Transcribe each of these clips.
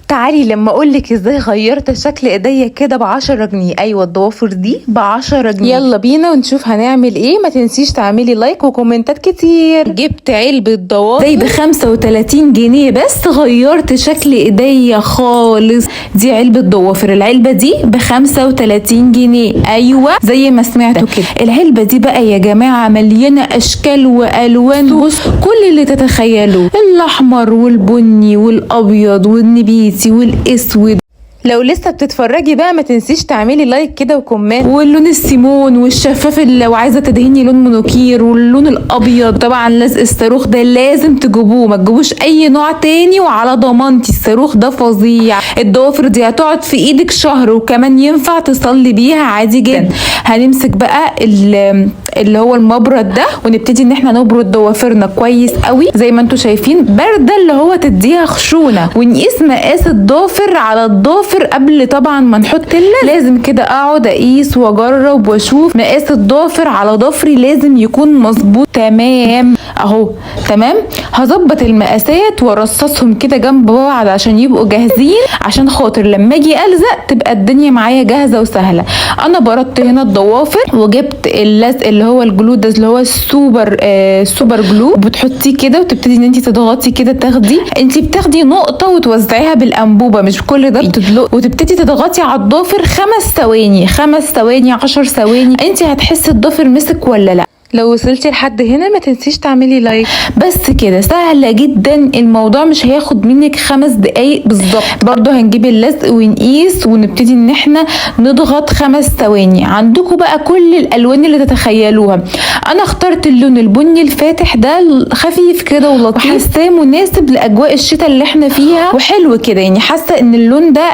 تعالي لما اقولك ازاي غيرت شكل ايديا كده ب10 جنيه. ايوه، الضوافر دي ب10 جنيه. يلا بينا ونشوف هنعمل ايه. ما تنسيش تعملي like وكومنتات كتير. جبت علبة ضوافر زي ب35 جنيه بس، غيرت شكل ايديا خالص. دي علبة ضوافر، العلبة دي ب35 جنيه. ايوه، زي ما سمعتوا كده. العلبة دي بقى يا جماعة مليانة اشكال والوان، بص كل اللي تتخيلوه، الاحمر والبني والابيض والنبيتي والاسود. لو لسه بتتفرجي بقى ما تنسيش تعملي like كده و comment. واللون السيمون والشفاف اللي لو عايزه تدهني لون منوكير، واللون الابيض. طبعا لزق الصاروخ ده لازم تجيبوه، ما تجيبوش اي نوع تاني، وعلى ضمانتي الصاروخ ده فظيع. الضوافر دي هتقعد في ايدك شهر، وكمان ينفع تصلي بيها عادي جدا. هنمسك بقى اللي هو المبرد ده ونبتدي ان احنا نبرد ضوافرنا كويس قوي زي ما انتم شايفين، برده اللي هو تديها خشونه، ونقيس مقاس الضافر على الضافر قبل طبعا ما نحط اللزق. لازم كده اقعد اقيس واجرب واشوف مقاس الضافر على ضفري، لازم يكون مظبوط. تمام اهو، تمام. هظبط المقاسات وارصصهم كده جنب بعض عشان يبقوا جاهزين، عشان خاطر لما اجي الزق تبقى الدنيا معايا جاهزه وسهله. انا بردت هنا الضوافر وجبت اللزق اللي هو ال glue ده، اللي هو السوبر super glue. بتحطيه كده وتبتدي ان انت تضغطي كده، تاخدي انت بتاخدي نقطه وتوزعيها بالانبوبه، مش كل ده بتدلق، وتبتدي تضغطي على الضافر 5 ثواني، 5 ثواني، 10 ثواني، انت هتحسي الضافر مسك ولا لا. لو وصلتي لحد هنا ما تنسيش تعملي like. بس كده، سهلة جدا، الموضوع مش هياخد منك 5 دقايق بالظبط. برضو هنجيب اللزق ونقيس ونبتدي ان احنا نضغط 5 ثواني. عندكم بقى كل الالوان اللي تتخيلوها. انا اخترت اللون البني الفاتح ده، خفيف كده ولطيف، وحاساه مناسب لاجواء الشتاء اللي احنا فيها، وحلو كده. يعني حاسه ان اللون ده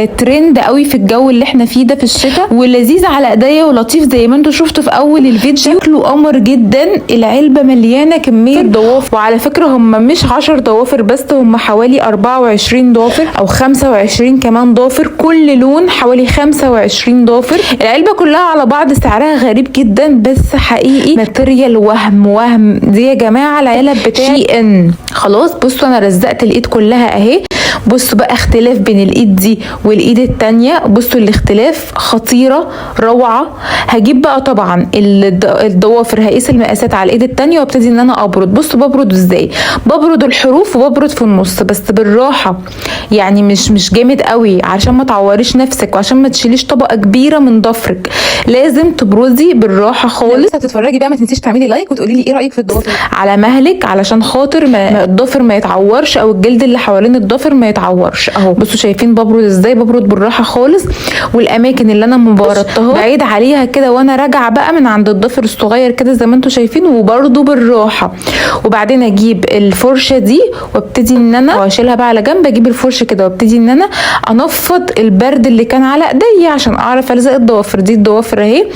ترند قوي في الجو اللي احنا فيه ده في الشتاء، ولذيذ على ايديا ولطيف زي ما انتم شفتوا في اول الفيديو. شكله قمر جدا. العلبه مليانه كميه ضوافر، وعلى فكره هم مش 10 ضوافر بس، هم حوالي 24 ضافر او 25 كمان ضافر، كل لون حوالي 25 ضافر. العلبه كلها على بعض سعرها غريب جدا، بس حقيقي material وهم وهم. دي يا جماعه العلب بتاع SHEIN. خلاص، بصوا انا لزقت الايد كلها اهي. بصوا بقى اختلاف بين الايد دي والايد التانية، بصوا الاختلاف، خطيرة، روعة. هجيب بقى طبعا الضوافر، هقيس المقاسات على الايد التانية وابتدي ان انا ابرد. بصوا ببرد ازاي، ببرد الحروف وببرد في النص بس بالراحة، يعني مش جامد قوي عشان ما تعوريش نفسك وعشان ما تشيليش طبقة كبيرة من ضفرك. لازم تبردي بالراحة خالص. لسه هتتفرجي بقى ما تنسيش تعملي like وتقولي لي ايه رايك في الضوافر. على مهلك علشان خاطر ما الضفر ما يتعورش او الجلد اللي حوالين الضفر ما يتعورش. اهو بصوا شايفين ببرد ازاي، ببرد بالراحه خالص، والاماكن اللي انا ما بردتها بعيد عليها كده، وانا راجعه بقى من عند الضفر الصغير كده زي ما انتم شايفين، وبرده بالراحه. وبعدين اجيب الفرشه دي وابتدي ان انا واشيلها بقى على جنب. اجيب الفرشه كده وابتدي ان انا انفض البرد اللي كان على ايديا عشان اعرف الزق الضوافر. دي الضوافر اهي،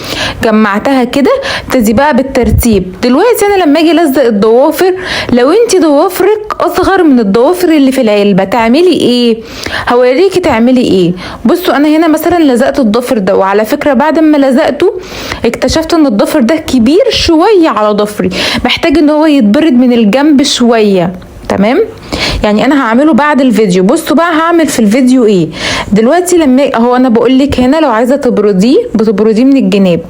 جمعتها كده. ابتدي بقى بالترتيب. دلوقتي انا لما اجي الزق الضوافر، لو انت ضوافرك اصغر من الضوافر اللي في العلبه تعملي ايه؟ هوريكي تعملي ايه. بصوا انا هنا مثلا لزقت الضفر ده، وعلى فكره بعد ما لزقته اكتشفت ان الضفر ده كبير شويه على ضفري، محتاج ان هو يتبرد من الجنب شويه. تمام، يعني انا هعمله بعد الفيديو. بصوا بقى هعمل في الفيديو ايه دلوقتي. لما هو انا بقول لك هنا لو عايزه تبرديه بتبرديه من الجناب.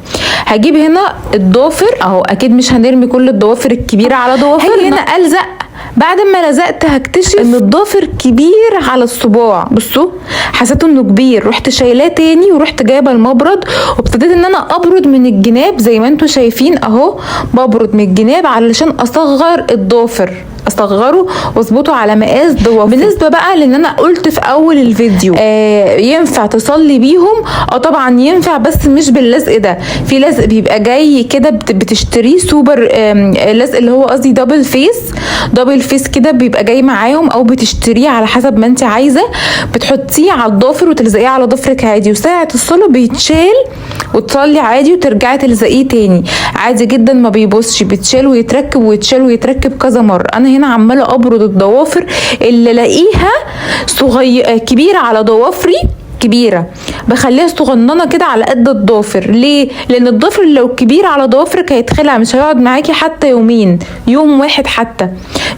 هجيب هنا الضافر اهو، اكيد مش هنرمي كل الضوافر الكبيره على ضوافر. هاجي هنا الزق، بعد ما لزقت هكتشف ان الضافر كبير على الصباع. بصوا حسيت انه كبير، رحت شايلاه تاني ورحت جايبه المبرد وابتديت ان انا ابرد من الجناب زي ما انتم شايفين اهو، ببرد من الجناب علشان اصغر الضافر، اصغره واظبطه على مقاس ضوافر. بالنسبه بقى لان انا قلت في اول الفيديو ينفع تصلي بيهم؟ طبعا ينفع، بس مش باللزق ده. في لزق بيبقى جاي كده بتشتريه سوبر، لزق اللي هو قصدي double face، double face كده بيبقى جاي معاهم او بتشتريه على حسب ما انت عايزه، بتحطيه على الضافر وتلزقيه على ضفرك عادي، وساعه الصلاه بيتشال وتصلي عادي وترجعي تلزقيه تاني عادي جدا، ما بيبصش، بيتشال ويتركب ويتشال ويتركب كذا مره. انا هنا عماله ابرد الضوافر اللي الاقيها صغير كبيره على ضوافري كبيره، بخليها صغننه كده على قد الضافر. ليه؟ لان الضافر لو كبير على ضوافرك هيتخلع، مش هيقعد معاكي حتى يومين، يوم واحد حتى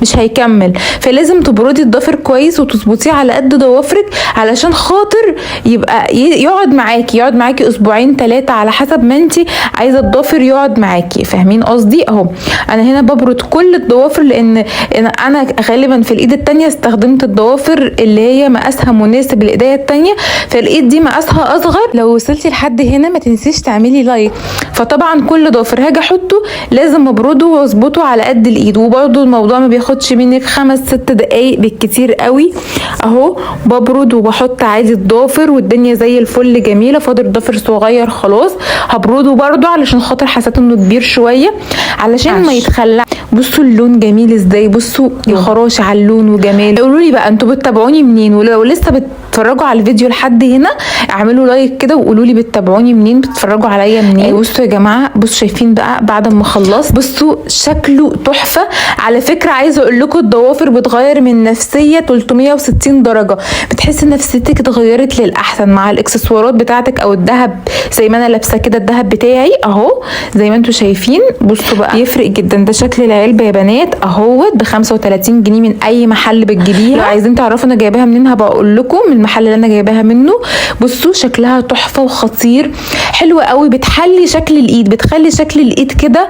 مش هيكمل. فلازم تبردي الضافر كويس وتظبطيه على قد ضوافرك علشان خاطر يبقى يقعد معاكي، يقعد معاكي اسبوعين 3 على حسب ما انت عايزه الضافر يقعد معاكي. فاهمين قصدي؟ اهو انا هنا ببرد كل الضوافر، لان انا غالبا في الايد التانية استخدمت الضوافر اللي هي مقاسها مناسب للايديا التانية، فالايد دي مقاسها اصغر. لو وصلتي لحد هنا ما تنسيش تعملي like. فطبعا كل ضافر هاجي احطه لازم ابرده واظبطه على قد الايد، وبرده الموضوع ما بياخدش منك 5-6 دقايق بالكتير قوي. اهو ببرد وبحط عادي الضافر والدنيا زي الفل جميلة. فاضل ضافر صغير خلاص هبرده برده علشان خاطر حسيت انه كبير شوية علشان ما يتخلع. بصوا اللون جميل ازاي، بصوا يا خراشي على اللون وجماله. قولوا لي بقى انتوا بتتابعوني منين، ولو لسه بتتفرجوا على الفيديو لحد هنا اعملوا like كده وقولوا لي بتتابعوني منين، بتتفرجوا عليا منين. بصوا يا جماعة، بصوا شايفين بقى بعد ما خلصت، بصوا شكله تحفة. على فكرة عايزه اقول لكم الضوافر بتغير من نفسية 360 درجه، بتحس نفسيتك اتغيرت للاحسن مع الاكسسوارات بتاعتك او الذهب زي ما انا لابسه كده الذهب بتاعي اهو زي ما انتوا شايفين. بصوا بقى بيفرق جدا. ده شكل العلبة يا بنات اهوت ب 35 جنيه من اي محل بتجيبيها. لو عايزين تعرفوا انا جايباها منين هبقى اقول لكم من المحل اللي انا جايباها منه. بصوا شكلها تحفة وخطير، حلوة قوي، بتحلي شكل الايد، بتخلي شكل الايد كده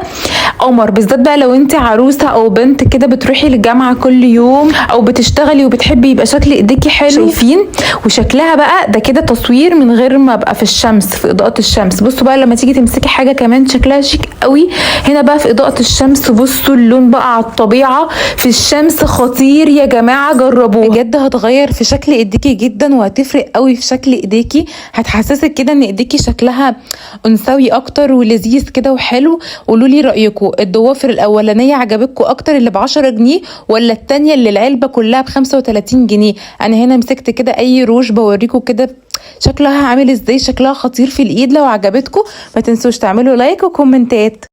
قمر، بالذات بقى لو انت عروسه او بنت كده بتروحي الجامعة كل يوم او بتشتغلي وبتحبي يبقى شكل ايديكي حلو. شايفين وشكلها بقى ده كده تصوير من غير ما ابقى في الشمس، في اضاءه الشمس. بصوا بقى لما تيجي تمسكي حاجة كمان شكلها شيك قوي هنا بقى في اضاءه الشمس. بصوا اللون بقى على الطبيعة في الشمس خطير يا جماعة، جربوه بجد هتغير في شكل ايديكي جدا وهتفرق قوي في شكل ايديكي، هتحسسك كده ان ايديكي شكلها انثوي اكتر ولذيذ كده وحلو. قولوا لي رايكم، الضوافر الاولانية عجبتكم اكتر اللي ب 10 جنيه ولا التانية اللي العلبة كلها ب 35 جنيه؟ انا هنا مسكت كده اي روج بوريكم كده شكلها عامل ازاي، شكلها خطير في الايد. لو عجبتكم ما تنسوش تعملوا like وكومنتات.